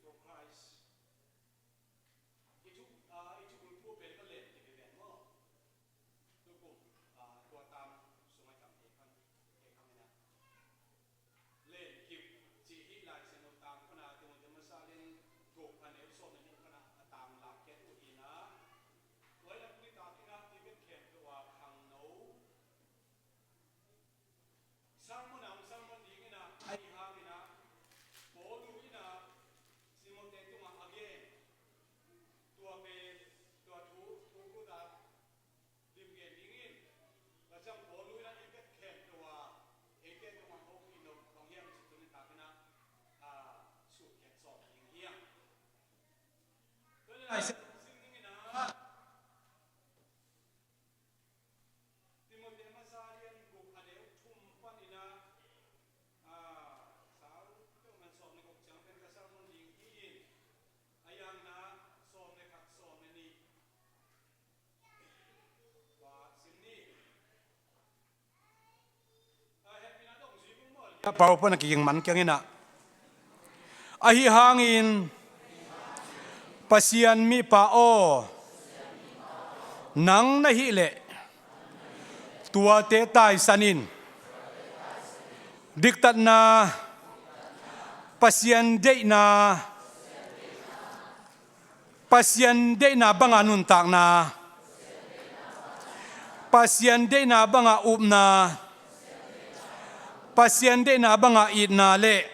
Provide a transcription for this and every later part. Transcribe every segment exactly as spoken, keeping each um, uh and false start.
Tua Christ i thu, ah, i thu kulh thu pen ka len kip hi ven maw? Tukum, ah, tua tang sung a i tam thei khan, thei khan ina. Len kip cih hih Lai Siangtho tang pana Timothy masa lian guk a neu sawm le nih pana a tang lak khiat uh hi ina. Tua ina tuni tak ina i bek khempeuh a khangno sermon a hong sermon ding ina, ahi hang ina, Paul ina Timothy tungah a gen, tua pen, tua thu, thu, thu tak lim gen dingin, ka ciang Paul ina i bek khempeuh a, eite tungah hong i nop bang hiam cih tuni tak ina, a, sut khet sawm ding hiam. Tua ina, Lai Siangtho sim ding ina, Timothy masa lian guk a neu thum pan ina, ah, sau peuhmah sawm le guk ciang pen ka sermon ding hi in, a yang ina sawm le khat, sawm le nih. Tua sim ni. Ah, hehpihna dong zui bung maw. Pau pan a kiging man kiang ina. Ahi hangin, Pasian mipa aw, nang na hih leh, tuate taisan in, diktatna, Pasian deihna, Pasian deihna banga nuntakna, Pasian deihna banga upna, Pasian deihna banga itna le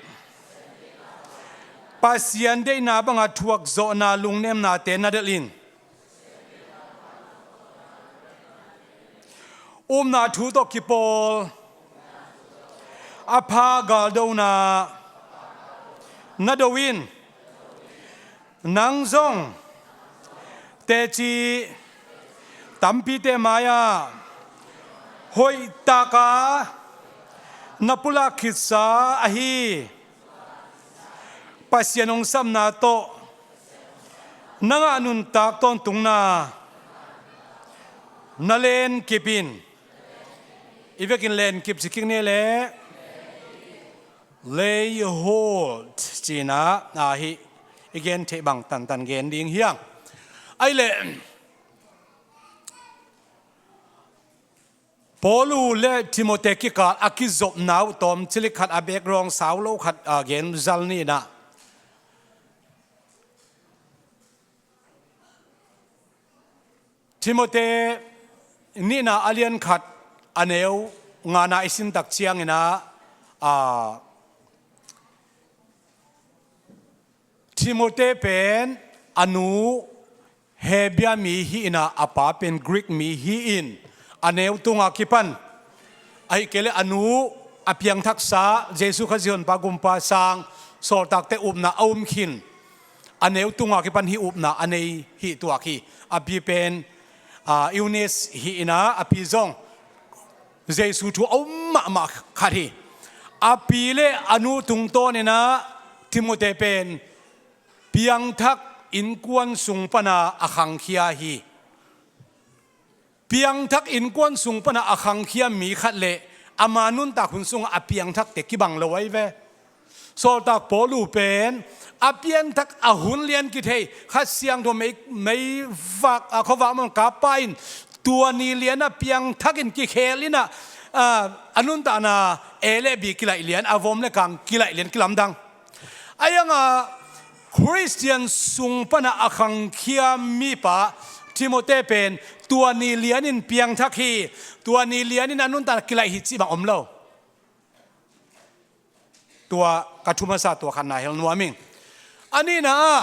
Pasian deihna banga thuakzawhna lungnemnate na delh in. Upna thu tawh kipawl a pha galdona na do in. Nang zong teci tampite mai-ah hoihtaka na pulak khitsa ahi Pasian hong sapna tawh na ngah nuntak tawntungna na lenkip in. I vekin lenkip ci kik ni le, lay hold cihna ahi. I gen theih bang tantan gen ding hiang. Ahi le, Paul le Timothy kikal a kizopna uh tawm cilik khat a background sau lo khat a gen zal ni ina. Timothy nihna a lian khat a neu ngana i sin tak ciang ina, a, Timothy pen a nu Hebia mi hi ina, a pa pen Greek mi hi in, a neu tunga kipan, ahih kei le a nu a piangthaksa Jesu Khazih honpa gumpa sang sawltakte upna a um khin, a neu tunga kipan hih upna a nei hih tuak hi. A pi pen, a, Eunice hi ina, a pi zong Jesu thu a um mahmah khat hi. A pi le a nu tungtawn ina Timothy pen piangthak innkuan sung pana a khangkhia hi. Piangthak innkuan sung pana a khangkhia mi khat le ama nuntak hun sungah a piangthakte kibang lo ahi ve. Sawltak Paul pen a piangthak a hun lian kithei, Kha Siangtho mei, mei vak, a khuavak man kapa in tua ni lian a piangthak in kikhel ina, a, a nuntakna A le B kilaih lian, a vom le kang kilaih lian kilamdang. A ianga Khristian sung pana a khangkhia mipa Timothy pen tua ni lianin piangthak hi, tua ni lianin a nuntakna kilaih hi cih bang om lo. Tua ka thu masa tua khatna hel nuam ing. A nihna ah,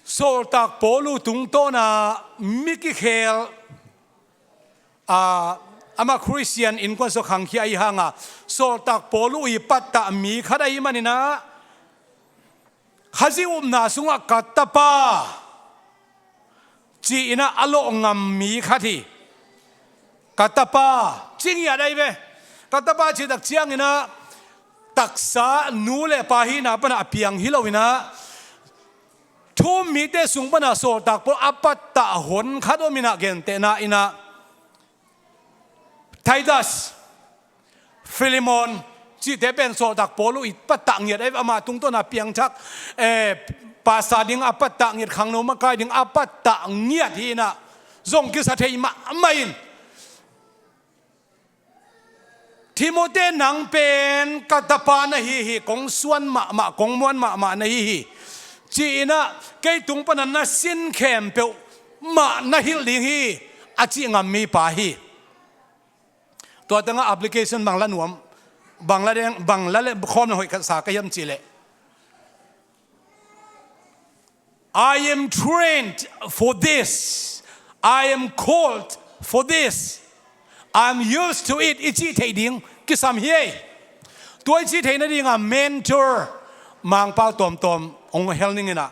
sawltak Paul tungtawna mi kikhel, a, ama Khristian innkuan sung khangkhia ahi hanga, sawltak Paul i pattah mi khat ahi manina, Khazih upna sungah ka tapa ci-ina a lawh ngam mi khat hi. Ka tapa, ci ngiat ahi ve. Ka tapa cih tak ciangina taksa nu le pa hihna pana a piang hi loina, thu-um mite sung pana sawltak Paul a pattah hon khat om ina, gentehna ina Titus, Filemon, cihte pen sawltak Paul uh i pattah ngiat ahi ve. Amah tungtawn a piangthak, eh, pastor ding a pattah ngiat, khangno makai ding a pattah ngiat hi inah, zong kisa thei mahmah in, Timote, nang pen ka tapa na hi hi, kong suan mahmah, kong muan mahmah na hi hi, ci inah kei tung pana na sin khempeuh mah na hilh ding hi, a cih ngam mipa hi. Tua tengah application bang la nuam, bang la deng, bang la le khawm na hoih ka sa ka hiam cihleh, "I am trained for this. I am called for this. I am used to it," i cih theih ding kisam hi ei. Tua i cih theih nadingah mentor, mangpau tawmtawm hong hel ning inah,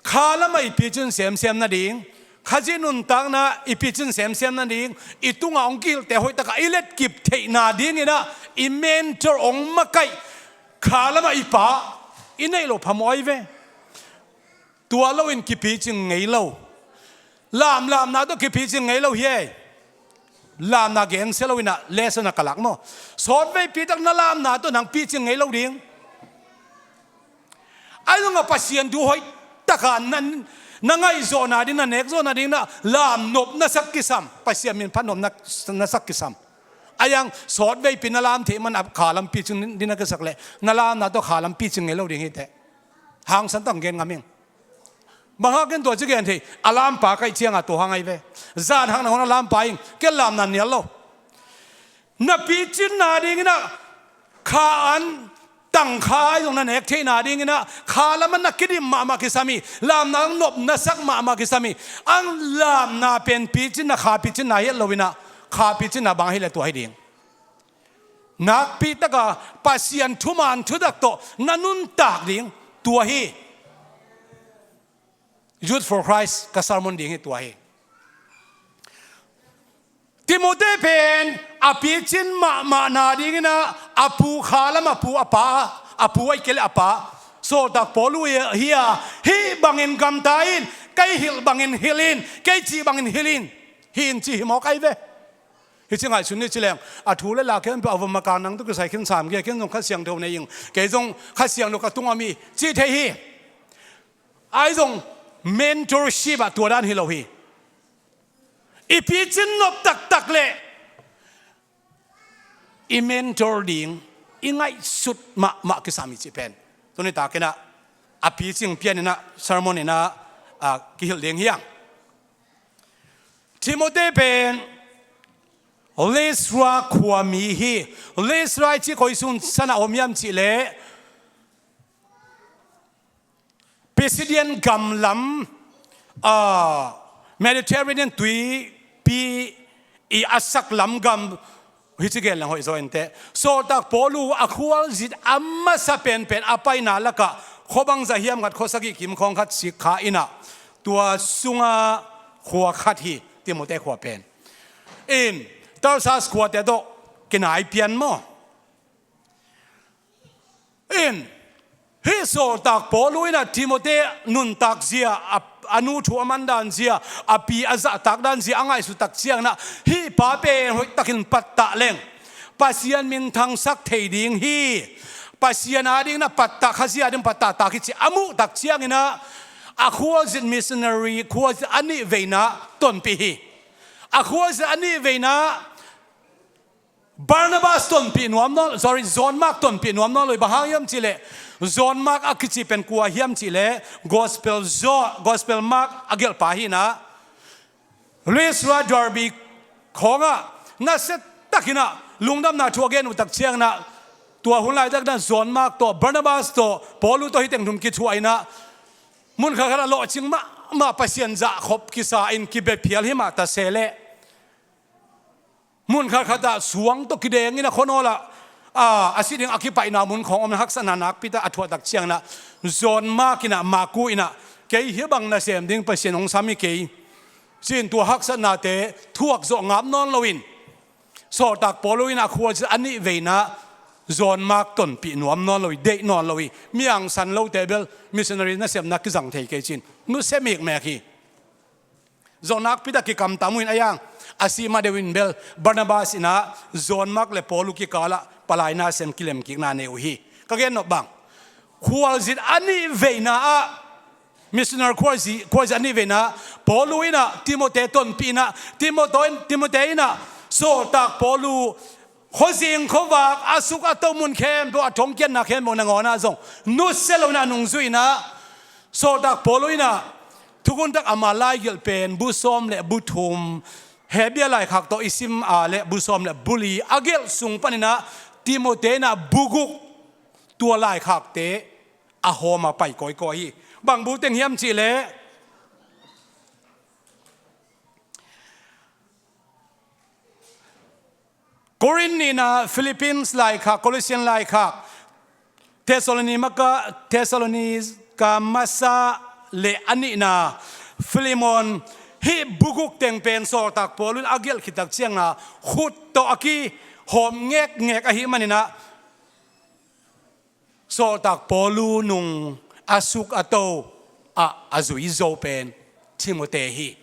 kha lamah i picin semsem nading, Khazih nuntakna i picin semsem nading, i tungah hong kihilhte hoihtakah i letkip theih nading inah i mentor, hong makaih, kha lamah i pa i neih loh phamawh ahi ve. Tua loin kipicing ngei lo. Lamlamna tawh kipicing ngei lo hi ei. Lamna gensia lo inah lesson a ka lak maw? Sawtveipi tak na lamna tawh nang picing ngei lo ding. Ahi zongah Pasian thu hoihtaka na, na ngaihzawhna ding, na nekzawhna ding na lamnop na sak kisam, Pasian min phatnop na, na sak kisam. Ahi zong sawtveipi na lam theih man a kha lam picing ding na kisak leh, na lamna tawh kha lam picing ngei lo ding hi teh. Hangsan tak gen ngam ing. Bang hangin tua ci gen thei, a lampa kaih ciangah tua hang ahi ve. Zan hang na hong na lampa ing, kei lamna nial lo. Na picinna ding inah kha an tangkha ahi zong na nek theihna ding inah kha lamah na kidim mahmah kisam hi. Lamna ang nop na sak mahmah kisam hi. Ang lamna pen picinna, kha picinna hi lo inah, kha picinna bang ahi le tua hi ding. Nakpi taka Pasian thuman thutak tawh na nuntak ding tua hi. Youth for Christ ka sermon ding hi tua hi. Timote pen a picin mahmah nading inah a pu, kha lam a pu, a pa, a pu ahih kei leh a pa, sawltak Paul uh hi a, hih bangin gamta in, kei hilh bangin hilh in, kei cih bangin hilh in, hi in ci hi mawk ahi ve. Hi ci ngaihsun ni ci leng, a thu le la khempeuh a vom a kang nang tawh kisai khin sam gei, kei zong Kha Siangtho nei ing, kei zong Kha Siangtho ka tungah om hi ci thei hi. Ahi zong mentorship ah tua dan hi lo hi. I picin nop taktak leh i mentor ding i ngaihsut mahmah kisam hi cih pen tuni tak inah a picing pian inah sermon inah, ah, kihilh ding hi hang. Timote pen Listra khuami hi. Listra i cih koi sunsun a om hiam cih leh Pisidian gam lam, ah, Mediterranean tuipi i a sak lam gam, hi ci gen leng hoih zaw inteh. Sawltak Paul uh a khualzin a masa penpen a paina lakah khua bangzah hiam khat, khua sagih kim khawng khat sik kha inah, tua sungah khua khat hi, Timote khua pen. In, Tarsas khuate tawh kinai pian maw? In, hih sawltak Paul uh inah Timote nuntak zia, a, a nu thu a man dan zia, a pi a zahtak dan zia a ngaihsut tak ciang inah, hih pa pen hoihtakin pattah leng Pasian minthangsak thei ding hi. Pasian ading inah pattah, Kha zia ding pattah tak hi cih a muh tak ciang inah, a khualzin missionary, khualzin a nih veina tonpih hi. A khualzin a nih veina Barnabas tonpih nuam nawn, sorry, John Mark tonpih nuam nawn lo hi. Bang hang hiam cih leh, John Mark a kici pen kua hiam cih leh, Gospel John, Gospel Mark a gelhpa hi inah, Listra, Derbe khawngah nasia tak inah lungdamna thu a gen uh tak ciang inah, tua hun laitak inah John Mark tawh, Barnabas tawh, Paul uh tawh hih teng thum kithuah inah, mun khatkhat ah lawhcing mahmah, Pasian zahkhop kisa in kibephial hi mah ta se leh, mun khatkhat ah suang tawh kideng inah khuanawl ah, a, a si ding a kipaihna mun khawng om inah haksatna nakpi tak a thuah tak ciang inah, John Mark inah, Marku inah, kei hih bang nasem ding Pasian hong sam hi kei, ci-in tua haksatnate thuak zawh ngap nawn loin, sawltak Paul uh inah a khualzin a nih veina John Mark tonpih nuam nawn lo hi, deih nawn lo hi. Mi hangsan lote bel missionary nasemna kizang thei kei ci-in nusia mikmek hi. Zawh nakpi tak kikamtam uh in, a yang, A sih mah deuh in bel Barnabas in ah John Mark le Paul uh kikalah palai nasem kilemkikna nei uh hi. Ka gen nop bang, khualzin a nih veina ah missionary khualzin, khualzin a nih veina ah Paul uh in ah Timothy tonpih in ah Timothy, Timothy in ah sawltak Paul uh khuazing khuavak a suk a to mun khempeuh a thongkiatna khempeuh nangawn ah zong nusia lo in ah nungzui in ah sawltak Paul uh in ah thukhun tak ama laigelh pen bu sawm le bu thum, Hebru laikhak tawh i sim a le bu sawm le bu li a gelh sung panin ah Timothy in ah bu guk tua laikhakte a hawm a pai kawikawi hi. Bang bu teng hiam cih leh Korin nihna, Philippines laikhak, Colossian laikhak, Thessalonica, Thessalonica masa le a nihna, Philemon, hih bu guk teng pen sawltak Paul in a gelh khit tak ciangin ah khut tawh a kihawm ngekngek ahih manin ah sawltak Paul uh nung a suk a to ah a zui zo pen Timothy hi.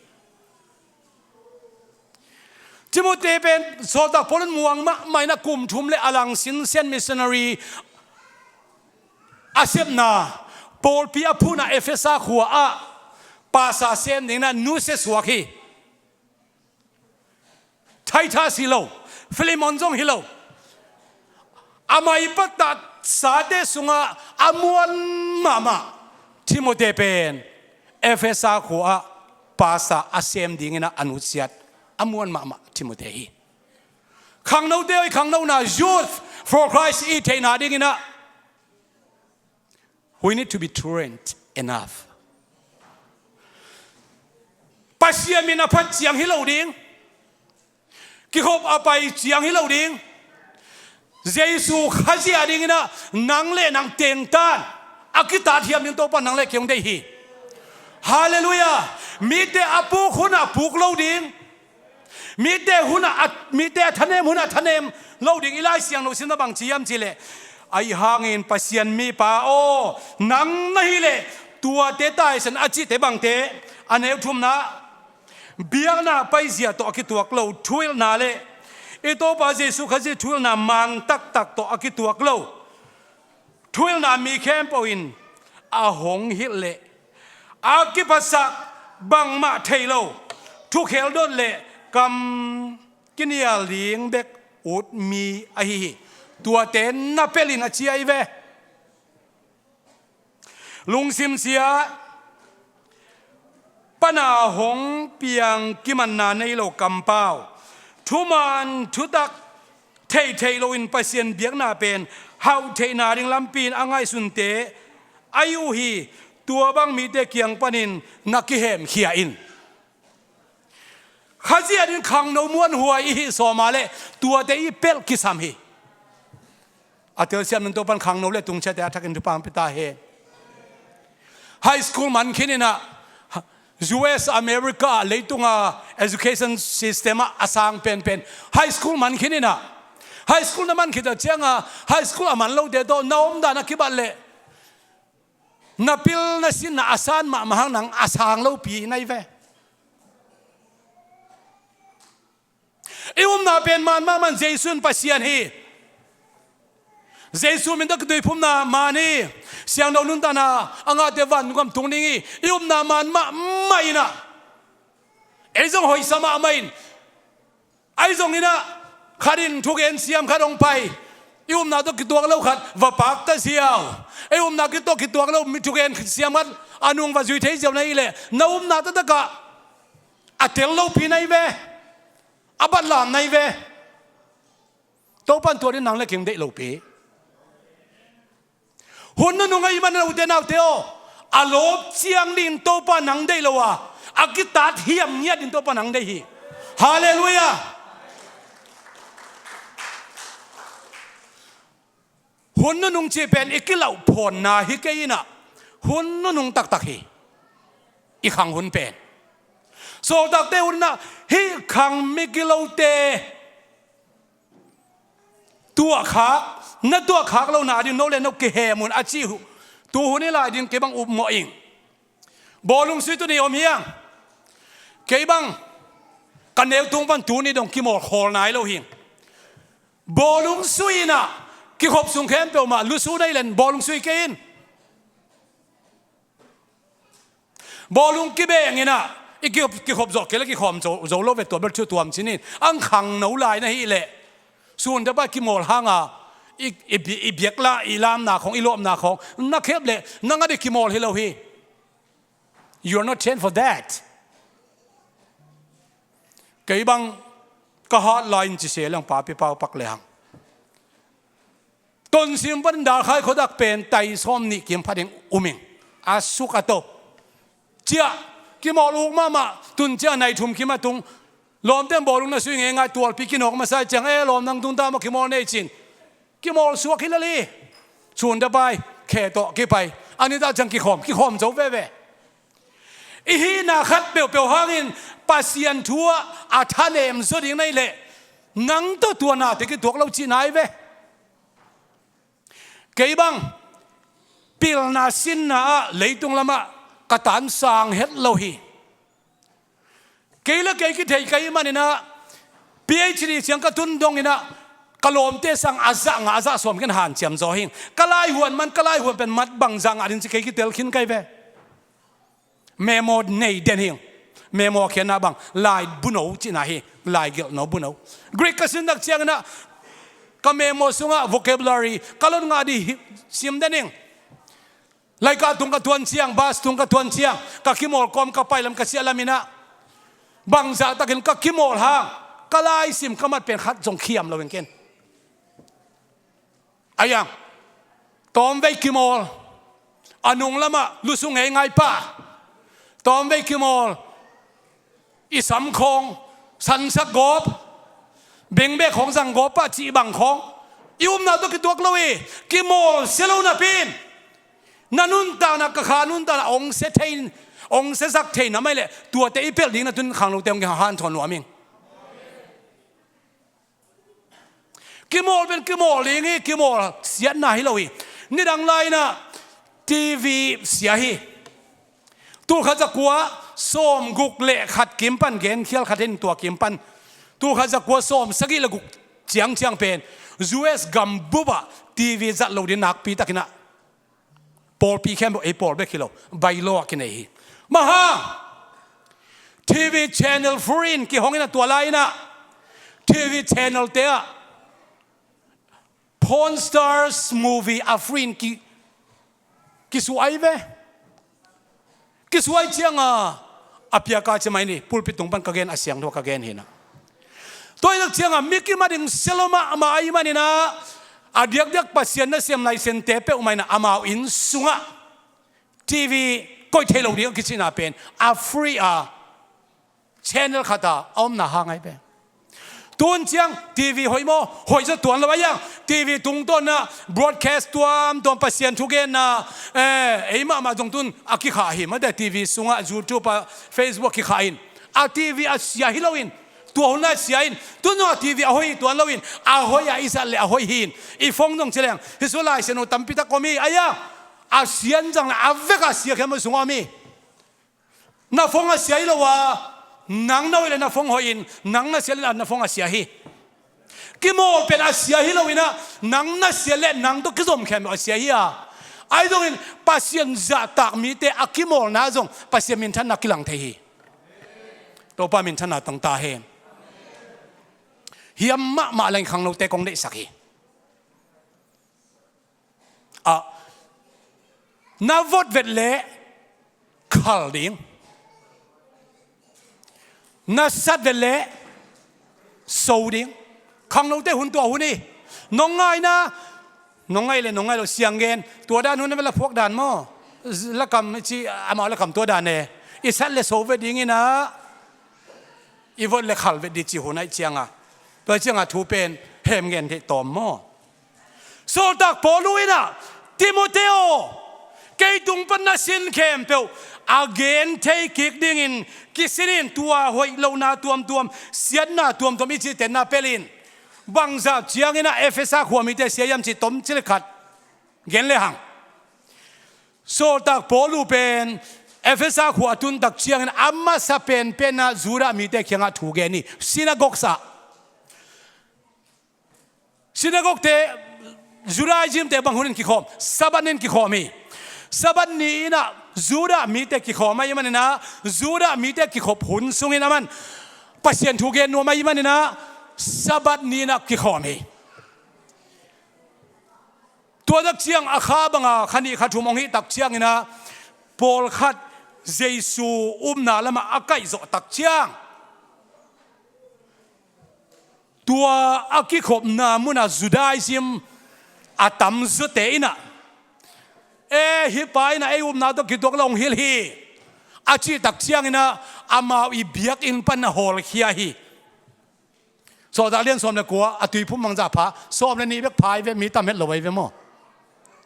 Timothy pen sawltak Paul in muang mahmah in ah kum thum le a lang sinsen missionary a sepna, pawlpi a phutna Efesa khua ah pastor sem dingin ah nusia suak hi. Titus hi lo, Philemon zong hi lo. A mai patatsate sungah a muan mahmah Timothy pen Efesa khua ah pastor a sem dingin ah a nusiat a muan mahmah Timothy hi. Khangnote aw, i khangnona, youth for Christ i theihna dingin ah we need to be tolerant enough. Pasian min a phat ciang hi lo ding, kikhop a pai ciang hi lo ding. Jesu Khazih a dingin ah nang le nang tengtan a kitat hiam ding Topa nang le kei hong deih hi. Halleluiah. Mite a puk hun ah puk lo ding. Mite hun ah, mite a thanem hun ah thanem lo ding. I Lai Siangtho simna bang ci hiam cih leh, ahi hangin Pasian mipa aw, nang na hih leh tuate taisan a cihte bangte, a neu thumna, biakna paizia tawh a kituak lo thuhilhna le i Topa Jesu Khazih thuhilhna man taktak tawh a kituak lo thuhilhna mi khempeuh in a hong hilh leh a kiphasak bangmah thei lo, thukhel dot le kam kinial ding bek ut mi ahi hi. Tuate na pelh in a ci ahi ve. Lungsim sia, pana hong piang kimanna nei lo kampau, thuman thutak theihtheih loin Pasian biakna pen hauh theihna ding lampi in a ngaihsunte ahi uh hi. Tua bang mite kiang panin na kihemkhia in. Khazih a ding khangno muanhuai i hih sawm a leh tuate i pelh kisam hi. A telsiam nung Topan khangno le tungsiate a thakin thupha hong pia ta hen. High school man khin in ah, U S America ah leitunga education system ah a sang penpen high school man khin in ah, high school na man khit a cianga high school a man lote tawh na omdan a kibat leh na pil na sinna a san mahmah hang nang a sang lopi na hi ve. I upna pen man mahmah in Jesu in Pasian hi. Jesu min tawh kituiphumna man hi. Siangtho nuntakna a ngahte vantung gam tung ding hi. I upna man mahmah in ah ei zong hoihsa mahmah in, ahi zongin ah khat in thugen siam khat hong pai, i upna tawh kituak lo khat va pakta ziau, i upna tawh kituak lo mi thugen siam khat a nung va zui thei ziau na hih leh na upna taktak ah a tel lopi na hi ve. A batlam na hi ve. Topan tua ding nang le kei hong deih lopi. Hun nunung ahih manin ute naute aw, a lawp ciang ding Topa nang deih lo a, a kitat hiam ngiat ding Topa nang deih hi. Halleluiah. Hun nunung cih pen i kilauhphawnna hi kei in ah, hun nunung taktak hi. I khang hun pen sawltakte hun in ah hih khang migilote tuahkhak, na tuahkhak lohna ding no le no kihem un a cih uh. Tu hun i lai ding kei bang upmawh ing. Bawlung sui tuni om hiang. Kei bang Ka neu tung pan tuni dong kimawl khawl nai lo hi. Bawlung sui in ah, kikhop sung khempeuh mah lusu nei len bawlung sui kei in. Bawlung kibeng in ah, i kikhop, kikhop zawh kei le kikhawm zo, zo lo ve, tua bel thu tuam cin in. Ang khangno lai na hih leh, sun dapa kimawl hang a, i, i, i biaklah, i lamna khawng, i lawpna khawng na khep leh, nang a ding kimawl hi lo hi. You are not trained for that. Kei bang ka hat lai in ci se leng papi pau pak le hang. Tonsim pan Dalkhai khuadak pen tai sawm nih kim pha ding um ing. A suk a to. Ciah, kimawl uk mahmah, tun ciah nai thum kim a tung. Lawmte in bawlung na sui ngeingai, tualpi kinawk masa ciang, e lawm, nang tung ta maw, kimawl nei cin. Kimawl suak hi lel hi. Sun dapa i khe tawh kipai. A ni ta ciang kikhawm, kikhawm zo veve. I hihna khat peuhpeuh hangin Pasian thu ah a thanem zaw ding na hih leh, nang tawh tua nate kituak lo cihna hi ve. Kei bang pilna sinna ah leitung lamah ka tan sang het lo hi. Kei le kei kithei ka hih manin ah, P H D ciang ka tun dongin ah, ka lawmte sang a zah nga, a zah sawm ken hanciam zaw hing. Ka laihuan man, ka laihuan pen mat bangzah nga ding ci kei kitel khin ka hi ve. Memo nei den hing. Memo khiatna bang, lai buno cihna hi, lai gelhno buno. Greek ka sin tak ciangin ah, ka memo sungah vocabulary ka lot ngah ding hi, sim den hing. Laika tung ka tuan ciang, bus tung ka tuan ciang, ka kimawl kawm, ka pai lam, ka siah lam in ah, bangzah takin ka kimawl hang, ka laisim ka mat pen khat zong khiam lo in ken. A iang, tawmvei kimawl, a nung lamah lusu ngeingai pah, tawmvei kimawl, i sam khawng sansak gawp, bengbek khawng zang gawp pah cih bang khawng, i upna tawh kituak lo hi. Kimawl sia lo napi in, na nuntakna, ka kha nuntakna hong sia thei, hong sia zak thei na mai leh, tuate i pelh ding na tun khangnote hong hanthawn nuam ing. Kimawl pen kimawl ding hi, kimawl siatna hi lo hi. Nidang lai in ah T V sia hi. Tulkhat zakua sawmguk le khat kim pan gen khial khat in tua kim pan. Tulkhat zakua sawmsagih le guk ciangciang pen U S gambup ah T V zat lo ding nakpi takin ah pawlpi khempeuh, ei pawl bek hi lo, bylaw ah kinei hi. Bang hang? T V channel free in kihong in ah tua lai in ah T V channel te ah Pawn Stars movie a free in ki, kisuai ve. Kisuai ciang a, a piak a ci mai ni, pulpit tung pan ka gen, a siangtho ka gen hi in ah. Tua hi tak ciang a, mi kimat ding sia lo mahmah ahih manin ah, a diakdiak Pasian nasem laisente peuhmah in ah amau inn sungah T V koih thei lo ding a kicihna pen a free a, channel khat a a omna hang ahi pen. Tun ciang T V hoih maw, hoih zaw tuan lo a iang. T V tungtawn ah broadcast tuamtuam, Pasian thugenna, eh, ei mahmah zong tun a kikhah hi mah teh, T V sungah, YouTube ah, Facebook ah kikhah in. A T V a sia hi lo in, tua hun a sia in, tun zong a T V a hoih hi tuan lo in, a hoih a i zat leh a hoih hi in. I phone zong ci leng, hih sung laisiangtho tampi tak om hi a iang. A sia in zang leh a vek a sia khempeuh sungah om hi. Na phone a sia hi lo a, nang na hoih leh na phone hoih in, nang na sia leh na phone a sia hi. Kimawl pen a sia hi lo in ah, nang na sia leh nang tawh kizom khempeuh a sia hi a. Ahi zongin Pasian zahtak mite a kimawlna zong Pasian minthanna kilang thei hi. Topa minthanna tang ta hen. Hiam mahmah leng khangnote kong deihsak hi. Ah, na vot vet leh khal ding. Na sat vet leh so ding. Khangnote hun tua hun hi. Nong ngaina, nong ngai leh nong ngai lo, siang gen. Tua dan hun a vel a phuak dan maw. Lakam ci, amau lakam tua dan e. I sat leh so vet ding in ah, i vot leh khal vet ding ci hun ahih ciang a. Tua ciang a thu pen hem gen theih tawm maw. Sawltak Paul in ah, Timoteo, kei tung pan na sin khempeuh a gen thei kik dingin kisin in, tua hoih lohna tuamtuam, siatna tuamtuam i cih tenna pelh in. Bangzah ciangin ah Efesa khua mite sia hiam cih tom ci leh khat gen lehang. Sawltak Paul pen Efesa khua a tun tak ciangin a masa penpenah Judah mite kiangah thu gen hi. Synagogues ah, synagoguete, Judaismte bang hunin kikhawm? Sabbath nin kikhawm hi. Sabbath ni inah Judah mite kikhawm ahih maninah, Judah mite kikhop hun sungin aman Pasian thu gen nuam ahih maninah Sabbath ni inah kikhawm hi. Tua tak ciang a kha banga kha nih kha thum hong hih tak cianginah pawlkhat Jesu upna lamah a kaihzawh tak ciang, tua a kikhopna munah Judaism a tamzawte inah, "E, hih pa inah ei upna tawh kituak lo hong hilh hi," a cih tak cianginah amau i biakinn pan a hawlkhia hi. Sawltak lian sawm le kua, a tuiphum mangzah pha, sawm le nih bek pha hi ve, mi tam het lo ahi ve maw?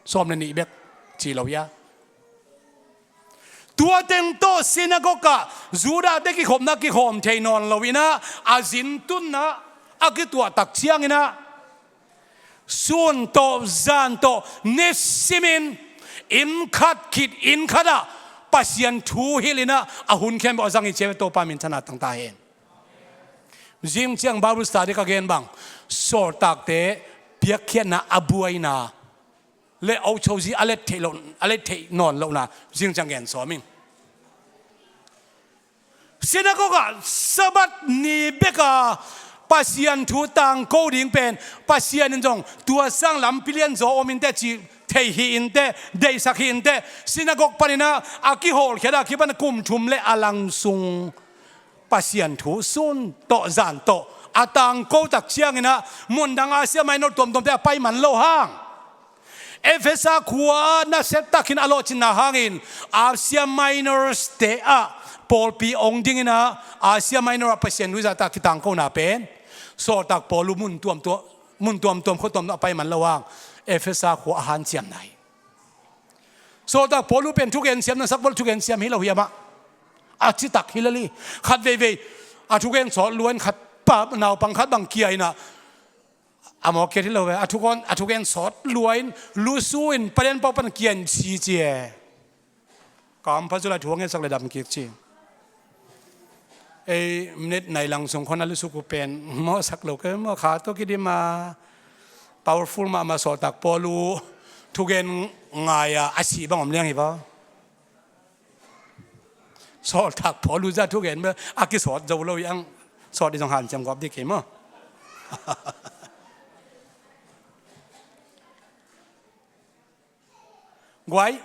Sawm le nih bek ci lo hia? Tua teng tawh synagogue ah Judah te kikhopna kikhawm thei nawn lo inah, a zin tunna a kituah tak cianginah, sun tawh zan tawh nisimin inn khat khit inn khatah Pasian thu hilh inah a hun khempeuh a zang hi ci hi ve. Topa minthanna tang ta hen. Zing ciang Bible study ka gen bang, sawltakte piakkhiatna a buaina le ochozi a let theih loh, a let theih nawn lohna zing ciang gen sawm ing. Synagogue ah Sabbath ni beka Pasian thu tangko ding pen, Pasian in zong tua sang lampi lian zaw om inteh cih thei hi inteh, deihsak hi inteh, synagogue paninah a kihawlkhiat a kipan kum thum le a lang sung Pasian thu sun tawh zan tawh a tangko tak cianginah mundang Asia Minor tuamtuamte a pai man lo hang, Efesa khua ah nasia takin a lawhcinna hangin Asia Minor te ah pawlpi ong dinginah Asia Minor ah Pasian thu zahtak kitangkona pen Sawltak Paulu mun tuamtuam, mun tuamtuam khua tuamtuam a pai man lo hang Efesa khua a hanciamna hi. Sawltak Paulu pen thugen siam, na sak bawlh thugen siam hi lo hiam ah? A citak hi lel hi. Khat veivei a thugen sawt luain khat pa naupang khat bang kia inah, a mawk kiat hi lo ve, a thugen, a thugen sawt luain lusu in palian pau pan kia in si ci e. Kam pha zu lai thu a ngetsak le dam kik ci. Ei minute nai lang sung khawng a lusuk uh pen mawhsak lo kei maw, kha tawh kidim a, powerful mahmah Sawltak Paulu thugen ngai-a a sih bang om liang hi va. Sawltak Paulu zah thugen bel a kisawt zo lo hi ang, sawt dih zong hanciam gawp dih kei maw. Guai,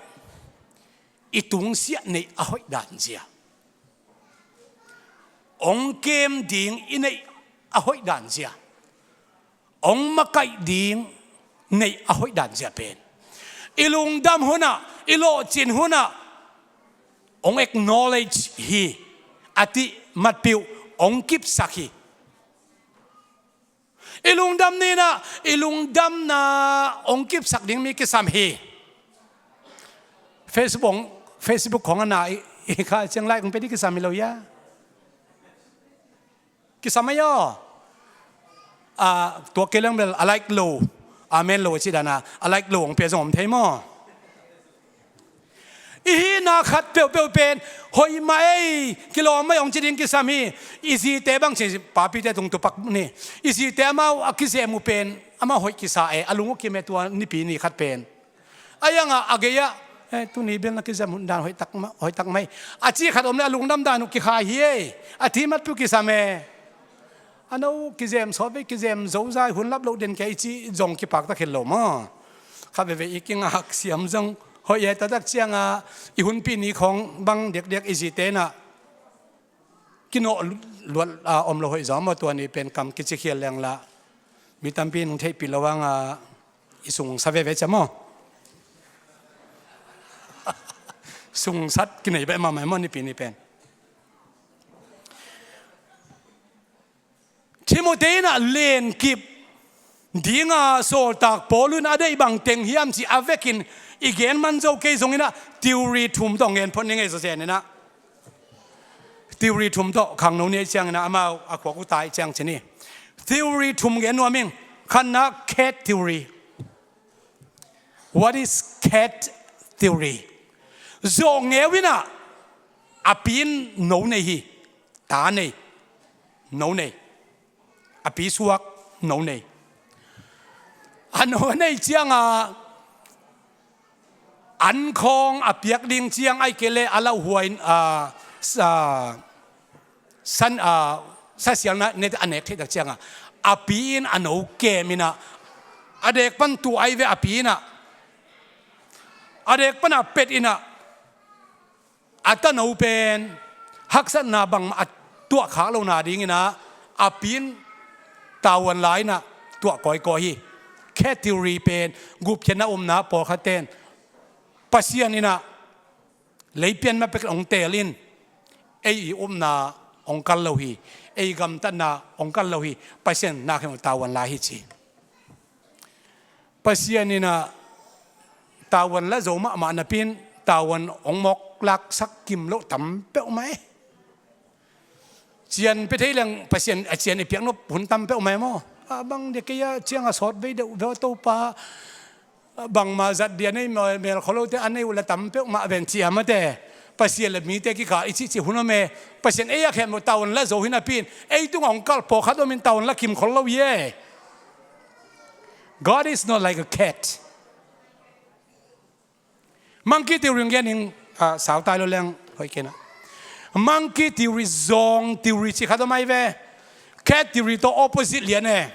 i tungsiah neih a hoih dan zia, ong kem ding i neih a hoih dan zia, ong makaih ding neih a hoih dan zia pen i lungdam hunah, i lawhcin hunah ong acknowledge hi, a tih matpih uh ong kipsak hi. I lungdam ninah i lungdamna ong kipsak ding mi kisam hi. Facebook, Facebook khawng a na i, i kha ciang like ong pia dih kisam hi lo hia? Kisam ahi aw. A, tua kei leng bel a like lo, amen lo a cih dana a like lo ong pia zong om thei maw? I hihna khat peuhpeuh pen hoih mah ei, kilawm mah ei ong ci ding kisam hi. I zite bang ci, papite tung tupak ni, i zite amau a kizem uh pen amau hoih kisa e, a lung uh kim e tua nipi ni khat pen. A iangah a gei-ah, eh, tuni bel na kizem hun dan hoih tak mah, hoih tak mah ei, a ci khat om le a lungdam dan uh kikhai hi ei, a ci matpih uh kisam e. A no kizem sawt vei, kizem zozai, hun lap loh den kei ci zong kipaktak hi lo maw? Kha veivei i kingak siam zong hoih e, taktak ciangah i hunpih ni khawng bang diakdiak i zite inah kinawh luat a om lo hoih zaw maw? Tua ni pen kam kici khial lengla mi tampi in hong theihpih lo hangah i sungsa veve cia maw? Sungsat kinei beh mahmah maw nipi ni pen? Timoti inah lenkip dinga Sawltak Paulu in a deih bang teng hiam cih a vekin i gen man zo kei zonginah theory thum tawh gen phot ni ngei zawzen inah. Theory thum tawh khangno ni ahih cianginah amau a khuak uh tai ciang ci ni. Theory thum gen nuam ing. Khatna, cat theory. What is cat theory? Zawhngeu inah A pi in no nei hi. Ta nei, no nei. A pi suak, no nei. A no a nei ciangah an khawng a piak ding ciang, ahih kei leh a lauhuai in, ah, sa, san, ah, sasialna ne a nek theih tak ciangah a pi in a no kem in ah, a dek pan tuah ahi ve, a pi in ah, a dek pan a pet in ah, a tano pen haksatna bangmah a tuah khak lohna ding in ah a pi in tavuan la in ah tuah kawikawi hi. Cat theory pen gupkhiatna omna, pawlkhat ten Pasian in ah lei pian ma pek hong teel in, ei i upna hong kal lo hi, ei gamtatna hong kal lo hi, Pasian na khen tavuan la hi ci. Pasian in ah tavuan la zo mahmah napi in tavuan hong mawk laksak kim loh tam peuhmah e. Cian pia thei leng Pasian, a cian i piak nop hun tam peuhmah e maw. A bang dia kei a ciang a sawt vei deuh veu Topa. Bangmah zat dia nei mel, mel kholote a nei uh la tam peuhmah ven cia mate. Pasian le mite kikal i cihcih hun om e. Pasian ei a khen maw tavuan la zo hi napi in ei tungah hong kalh pawlkhat om in tavuan la kim khol lo hi e. God is not like a cat. Monkey theory gen ing, ah, sautai lo leng hoih kei na. Monkey theory, zawng theory ci khat om ahi ve. Cat theory tawh opposite lian e.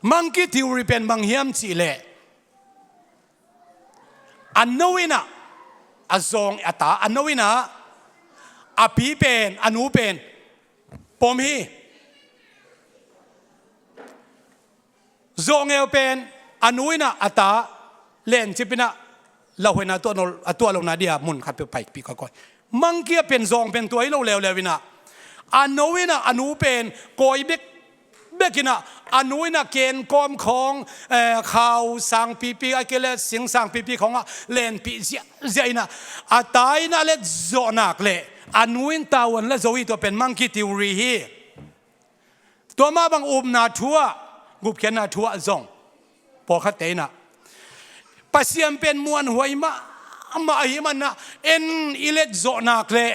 Monkey theory pen bang hiam cih leh, a no in ah, a zawng a ta, a no in ah a pi pen, a nu pen pom hi. Zawngeu pen a nu in ah a ta lencip in ah lauhuaina a tuah lo, a tuah lohna dia mun khat peuh paipih kawikawi. Monkey a pen zawng pen tua hi lo leuleu in ah, a no in ah a nu pen kawi bek bek in ah, a nu in ah kenkawm khawng, eh, khau sangpipi, ahih kei leh sing sangpipi khawngah lenpih ziahziah in ah, a ta in a let zawh nak leh a nu in tavuan la zo hi. Tua pen monkey theory hi. Tua mah bang upna thu ah, gupkhiatna thu ah zong pawlkhatte in ah Pasian pen muanhuai mahmah ahih manin ah, en i let zawh nak leh,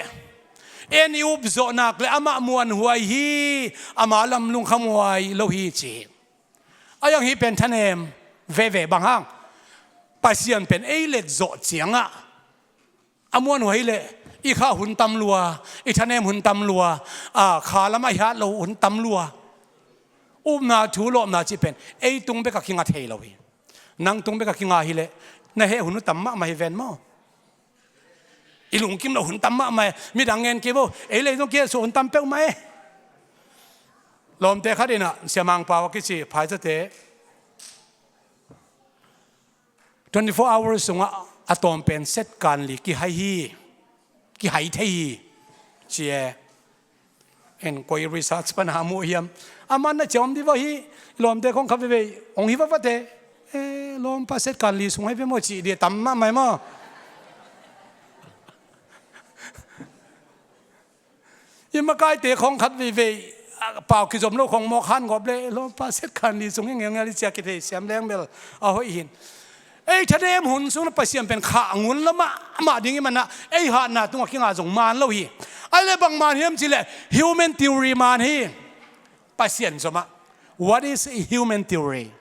en i up zawh nak leh amah muanhuai hi, ama lam lungkhamhuai lo hi ci hi. A iang hih pen thanem veve, bang hang? Pasian pen ei let zawh ciangah a muanhuai leh i kha hun tam lua, i thanem hun tam lua, a kha lam a i hat lo hun tam lua. Upna thu lawpna cih pen ei tung bek a kinga thei lo hi. Nang tung bek a kinga hi leh na heh hun uh tam mahmah hi ven maw. I lungkim loh hun tam mahmah e. Midang ngen kei bo, ei lei zong kihehsuah hun tam peuhmah e. Lawmte khat in ah, Sia Mang Pau a kici phaizate, twenty four hours sungah a tawm pen set kan li kihai hi, kihai thei hi ci e. En koi research pan a mu hiam? A man na ciam di va hi. Lawmte khong kha veve ong hi va va te. Eh, lawmpa set kan li sung hai ve maw ci dia tam mahmah maw. I makaite khong khat veivei, a, pau kizom lo khong mawk han gawp le, lawmpa set kan li sung hi ngeungel i cia kithei siam leng bel a hoih hin. Ei thanem hun sung na Pasian pen khah ngun lo mahmah ding i manah ei hatna tungah kinga zong man lo hi. Ai le bang man hiam ci le human theory man hi. Pasian zomah. What is human theory?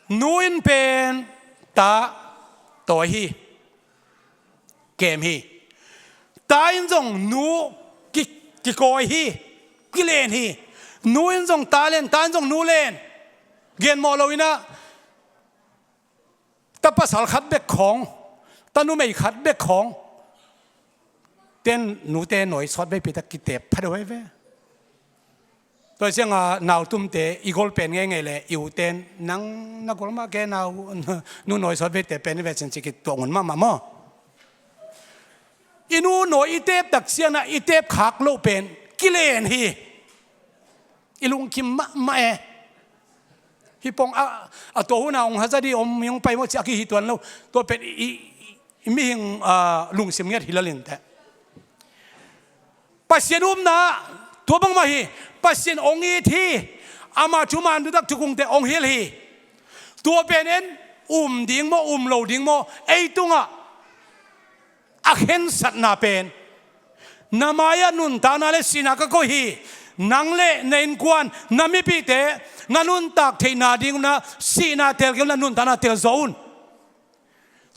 Nu in pen ta tawi hi, kem hi. Ta in zong nu ki, kikawi hi, kilen hi. Nu in zong ta len, ta in zong nu len. Gen mawh lo in ah, ta pasal khat bek khawng, ta numei khat bek khawng, ten nute nawi sawt veipi ta kitep pha deuh ai ve. Tua ciangah nautumte i gol pen ngeingei le i uten nang na gol mah ke nau, nu nawi sawt veite pen i ve cin ci kituak ngun mahmah maw? I nu nawi i tep tak ciangah i tep khak loh pen kilen hi. I lungkim mahmah e. Hih pong a, a tua hun a hong haza di om, hong pai maw ci a kihi tuan lo. Tua pen i, i, i mihing, a, lungsim ngiat hi lel inteh. Pasian upna tua bangmah hi. Pasian hong it hi. Ama thuman dutak thukungte hong hilh hi. Tua pen en um ding maw, um lo ding maw, ei tungah a khensatna pen, na mai-ah nuntakna le sihna ka koih hi. Nang le na innkuan, na mipihte na nuntak theihna ding na sihna tel kei un la, nuntakna tel zaw un.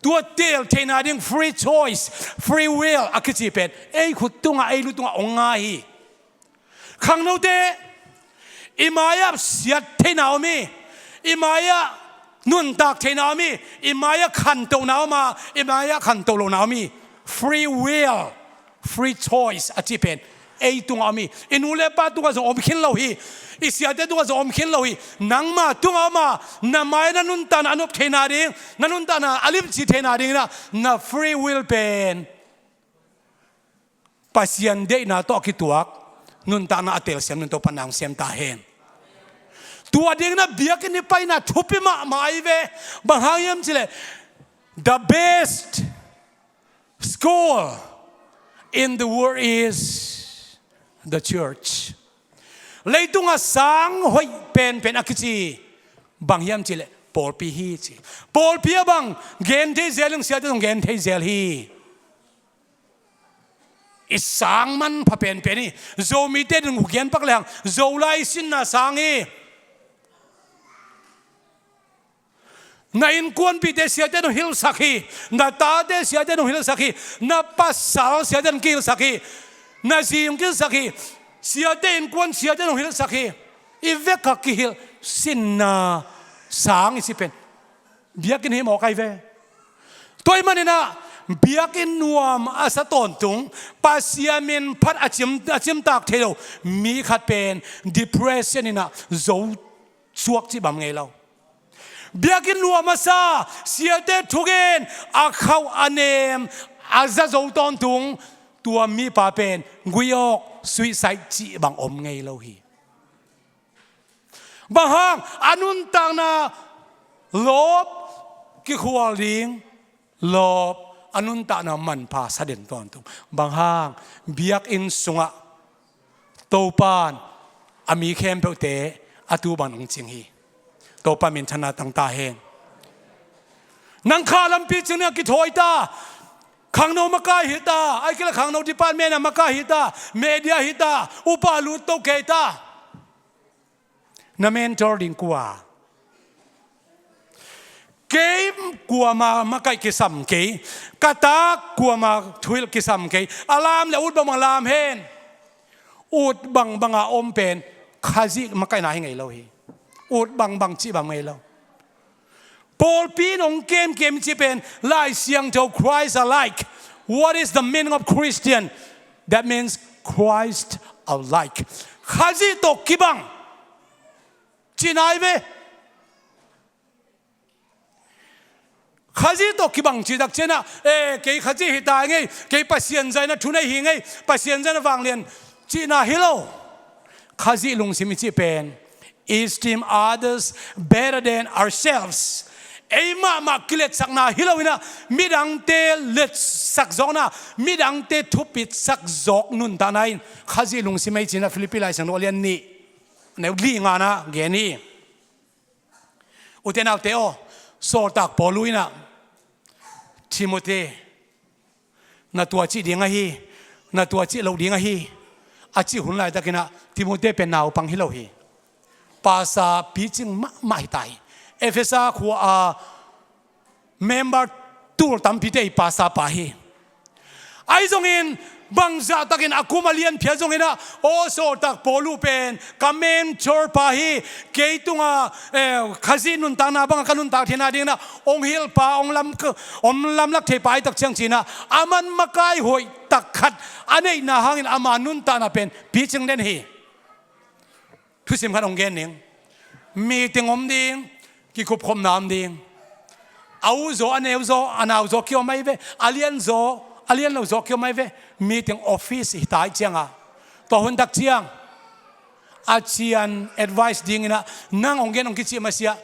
Tua tel theihna ding free choice, free will a kici pen ei khut tungah, ei lu tungah hong ngai hi. Khangnote, i mai-ah siat theihna om hi. I mai-ah nuntak theihna om hi. I mai-ah khantohna om a, i mai-ah khantoh lohna om hi. Free will, free choice a cih pen ei tungah om hi. I nu le pa tungah zong om khin lo hi. I siate tungah zong om khin lo hi. Nangma tungah om a, na mai-ah na nuntakna a nop theihna ding, na nuntakna a limci theihna ding in ah, na free will pen Pasian deihna tawh a kituak nuntakna a telsiam nung Topa nang sem ta hen. Tua ding in ah biakinn i paina thupi mahmah ahi ve. Bang hang hiam cih leh, the best school in the world is the church. Leitungah sang hoih penpen a kici bang hiam cih leh pawlpi hi ci. Pawlpi ah bang gen thei zel in, siate zong gen thei zel hi. I sang manpha penpen hi. Zomite dong gen pak lehang Zolai sinna sang hi. Na innkuanpihte siate in hong hilhsak hi. Na tate siate in hong hilhsak hi. Na pasal siate in hong kihilhsak hi. Na zi hong kihilhsak hi. Siate innkuan siate in hong hilhsak hi. I vekpi-a kihilh sinna sang i cih pen biakinn hi mawk ahi ve. Tua ahih manin ah biakinn nuam a sa tawntung, Pasian min phat a cim, a cimtak thei lo mi khat pen depression in ah zo suak cih bang ngei lo. Biakinn nuam a sa, siate thugen, a khauh a nem, a za zo tawntung, tua mipa pen gui awk, suicide cih bang om ngei lo hi. Bang hang, a nuntakna lawp, kikhual ding lawp, a nuntakna manpha sa den tawntung. Bang hang, biakinn sungah Topa'n a mi khempeuhte a tu bang hong cing hi. Topa minthanna tang ta hen. Nang kha lampi cing ding a kithawi ta. Khangno makai hi ta. Ahih kei leh khangno department ah makai hi ta. Media hi ta. Upa lut to kei ta. Na mentor ding kua? Kei kuamah makaih kisam kei. Ka tak kuamah thuhilh kisam kei. A lam leh ut bangbang lam hen. Ut bangbang a om pen Khazih makaihna hi ngei lo hi. Ut bangbang cih bang ngei lo. Pawlpi in hong kemkem cih pen Lai Siangtho Christ alike. What is the meaning of Christian? That means Christ alike. Khazih tawh kibang cihna hi ve. Khazih tawh kibang cih tak ciangin ah, eh, kei Khazih hi ta ing ei, kei Pasian zahna thu nei hi ing ei, Pasian zahna vanglian cihna hi lo. Khazih lungsim i cih pen esteem others better than ourselves. Ei mahmah kiletsakna hi lo in ah, midangte letsak zawkna, midangte thupitsak zawk nuntakna in Khazih lungsim ei ci-in ah Philippi Lai Siangtho a lian nih, neu li nga-ah gen hi. Ute naute aw, sawltak Paulu in ah, Timothy, na tua cih ding ahi, na tua cih loh ding ahi, a cih hun laitakin ah Timothy pen naupang hi lo hi. Pastor picing mahmah hi ta hi. Efesa khua-a member tul tampite i pastor pa hi. Ahi zongin, bangzah takin a kum a lian phial zongin ah, aw, sawltak Paulu pen ka mentor pa hi, kei tungah, eh, Khazih nuntakna bangah ka nuntak theihna dingin ah hong hilh pa, hong lam, hong lamlak thei pa hi tak ciang ci-in ah, aman makai hoih tak khat a neihna hangin ama nuntakna pen picing den hi. Thusim khat hong gen ning. Meeting om ding, kikupkhopna om ding. A u zaw, a neu zaw, a nau zaw kiom ahi ve. A lian zaw, a lian lo zaw kiom ahi ve. Meeting office hi ta ahih ciangin, tua hun tak ciang a cian advice dingin ah nang hong gen hong kicih masiah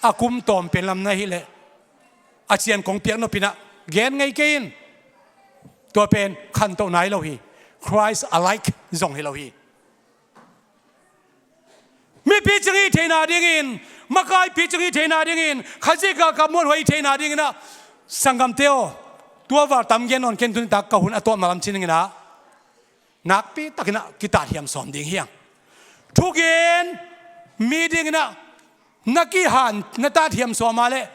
a kum tawm pen lam na hih leh a cian kong piak nop in ah gen ngei kei in. Tua pen khantohna hi lo hi. Christ alike zong hi lo hi. Mi picing i hih theihna dingin, makai picing i hih theihna dingin, Khazih galkap muanhuai i hih theihna dingin ah, sanggamte aw, Tua val tam gen nawn ken, tuni tak ka hun a tawpna lam cih ding inah nakpi takin ah kitat hiam sawm ding hi hang. Thugen mi ding inah na kihan, na tat hiam sawm a leh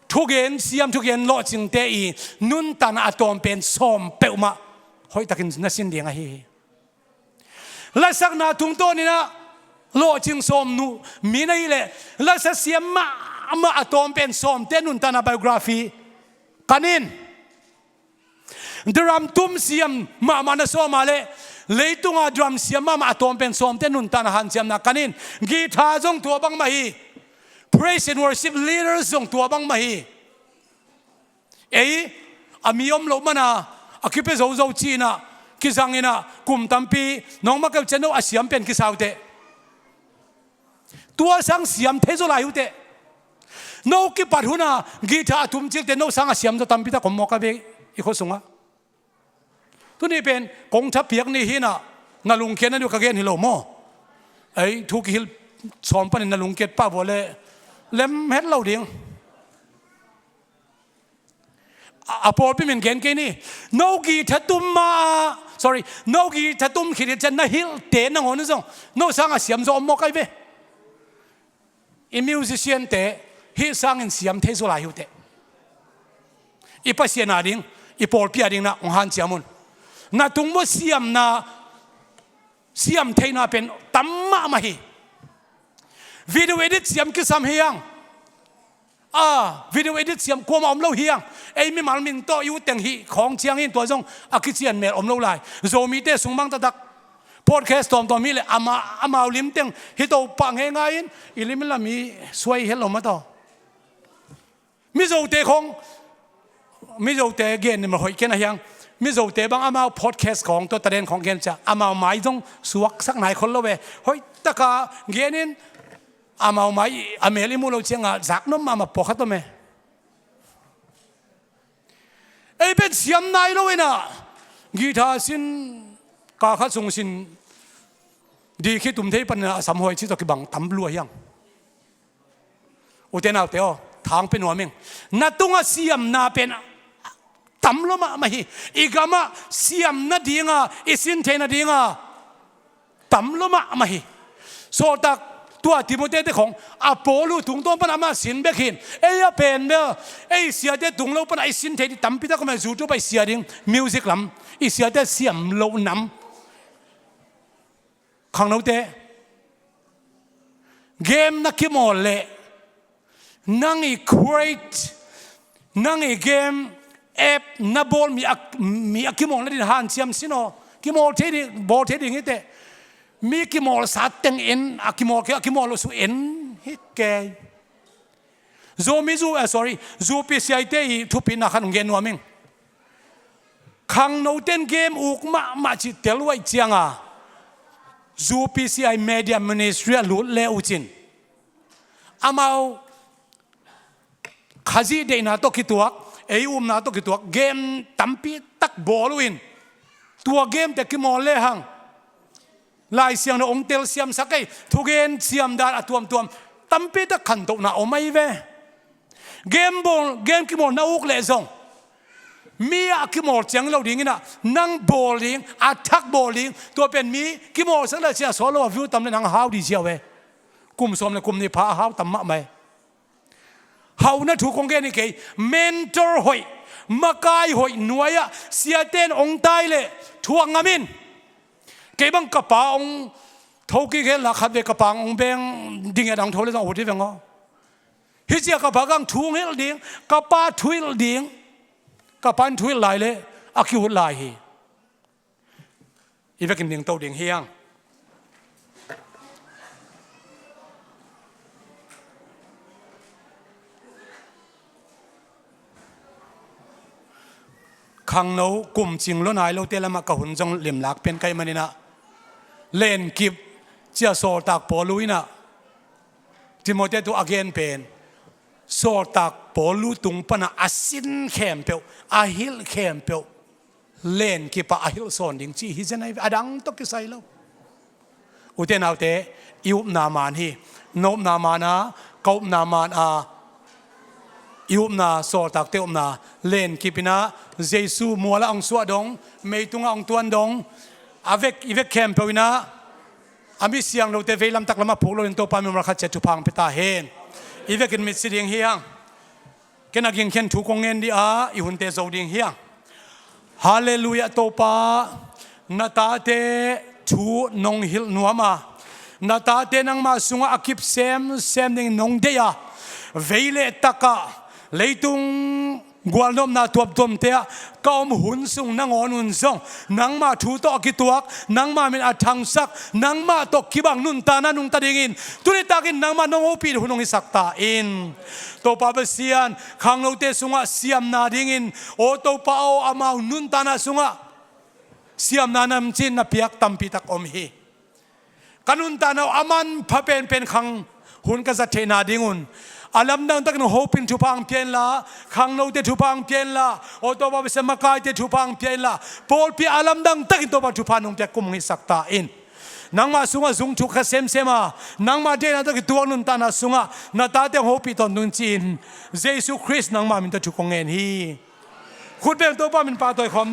thugen siam, thugen lawhcingte i nuntakna a tawm pen sawm peuhmah hoihtakin na sin ding ahi hi. Lasakna tungtawn inah lawhcing sawm nu mi na hih leh, lasa siam mahmah a tawm pen sawmte nuntakna biography kan in. Drum tum siam mahmah na sawm a leh, leitunga drum siam mahmah a tawm pen sawmte nuntakna hanciamna kan in. Guitar zong tua bangmah hi. Praise and worship leaders zong tua bangmah hi. Ei, a mi om loh mana a kipia zozo ci-inah, kizang inah, kum tampi nong makaih uh ciang no a siam pen kisa uh teh. Tua sang siam thei zaw lai uh teh. No kipat huna guitar a tum cil teh, no sang a siam zaw tampi tak om mawk a ve i khua sungah. Tuni pen kong thapiak ni hi inah, na lungkiat na ding uh ka gen hi lo maw? Ei, thu kihilh sawm panin na lungkiat pah vua leh lem het lo ding. A, a pawlpi min gen kei ni. No guitar tum ma, sorry, no guitar tum khit hi ciang na hilhte nangawn uh zong no sang a siam zaw om mawk ahi ve. I musician-te hih sangin siam thei zaw lai hi uh teh. I Pasian a ding, i pawlpi a ding na hong hanciam un. Na tung uh siamna, siam theihna pen tam mahmah hi. Video edit siam kisam hi hang. A, video edit siam kuamah om lo hi hang. Ei mimal min tawh i ut teng hih khawng ciangin tua zong a kician mel om lo lai. Zomite sung mang taktak podcast tawmtawm hi leh ama, amau lim teng hi to pah ngeingai in, i lim in la mi suai het lo mah tawh. Mizote khawng, Mizote gen ni ma hoih ken a hiang. Mizote bang amau podcast khawng tua taden khawng gen ciang amau mai zong suaksak nai khol lo ve. Hoihtaka gen in, amau mai a mel i muh lo ciangah zak nuam mahmah pawlkhat om e. Ei pen siam nai lo inah guitar sin, kal khat sung sin, di khi tum thei panin a samhuai ci tawh kibang tam lua hi hang. Ute naute aw, thang pia nuam ing. Na tungah siamna pen tam lua mahmah hi. I gamah siam nadinga, i sin thei nadinga tam lua mahmah hi. Sawltak tua Timote te khawng a Paul uh tungtawn pan amah sin bek hi in, ei a pen bel, ei siate tung lo pan a i sin thei ding tampi tak om e. YouTube ah i sia ding, music lam i siate siam loh nam. Khangnote, game na kimawl leh nang i create, nang i game app na bawl mi a, mi a kimawl nading hanciam sin aw. Kimawl thei ding, bawl thei ding hi teh. Mi kimawlsa teng en, a kimawl kei, a kimawl lo su en hi kei. Zomi zu, eh, sorry, zu P C I te i thupina khat hong gen nuam ing. Khangnote'n game uk mahmah cih tel uh ahih cianga zu P C I Media Ministry ah lut le uh cin, amau Khazih deihna tawh kituak, ei upna tawh kituak game tampi tak bawl uh in, tua game te kimawl lehang Lai Siangtho hong telsiamsak ei, thugen siamdan a tuamtuam tampi tak khantohna om ahi ve. Game bawl, game kimawl na uk leh zong mi a kimawl ciang lo ding inah, nang bawl ding, a thak bawl ding, tua pen mi kimawlsak le ciang a sawt lo a view tam le nang a hau ding ziau e. Kum sawm le kum nih pha a hau tam mahmah e. Hauhna thu kong gen hi kei, mentor hoih, makai hoih nuai-ah siate'n hong tai leh thuak ngam in. Kei bang ka pa hong tho kik hen la, khatvei ka pa hong beng ding a dang tho le zong a ut hi veng aw. Hih ciah ka pa kang thu hong hilh ding, ka pa thu hilh ding, ka pa in thu hilh lai leh a ki-ut lai hi. I vekin dingto ding hi hang. Khangno kum cing lo nai lote lamah ka hun zong limlak pen ka hih maninah, lenkip cia sawltak Paulu inah Timote tu a gen pen, sawltak Paulu tung panah a sin khempeuh, a hilh khempeuh lenkipah a hilh sawn ding cih hi zen ahi ve, a dang tawh kisai lo. Ute naute, i upna man hi. Na upna man a, ka upna man a, I upna, sawltakte upna len kipinah Jesu mualah hong suah dong, meitungah hong tuan dong, a vek, i vek khempeuh inah a mi siangthote veilam taklam a phuk loin Topa min malkhat ciat thupha hong pia ta hen. I vekin mitsi ding hi hang. Ken a gingkhen thu kong ngen dih a, i hunte zo ding hi hang. Halleluiah Topa, na tate thu nong hilh nuam a, na tate nangmah sungah a kip semsem ding nong deih a, vei le takah leitung gualnopna tuamtuamte ah ka om hun sung nangawn un zong nangmah thu tawh a kituak, nangmah min a thangsak, nangmah tawh kibang nuntakna nungta dingin tuni takin nangmah nong hopih hun hong hisak ta in. Topa Pasian, khangnote sungah siamna dingin, aw Topa aw, amau nuntakna sungah siamna namcin na piak tampi tak om hi. Ka nuntakna uh a manpha penpen khang hun ka zat theihna dingun a lamdang takin hopin thupha hong pia inla, khangnote thupha hong pia inla, aw Topa Pasian, makaite thupha hong pia inla, pawlpi a lamdang takin Topa thupha nong piak kum hong hisak ta in. Nangmah sungah zung thuk kha semsem a, nangmah deihna tawh kituak nuntakna sungah na tate hong hopih tawntung ci-in Jesu Khrist nangmah min tawh thu kong ngen hi. Khutbeng Topa min pahtawi khawm ni.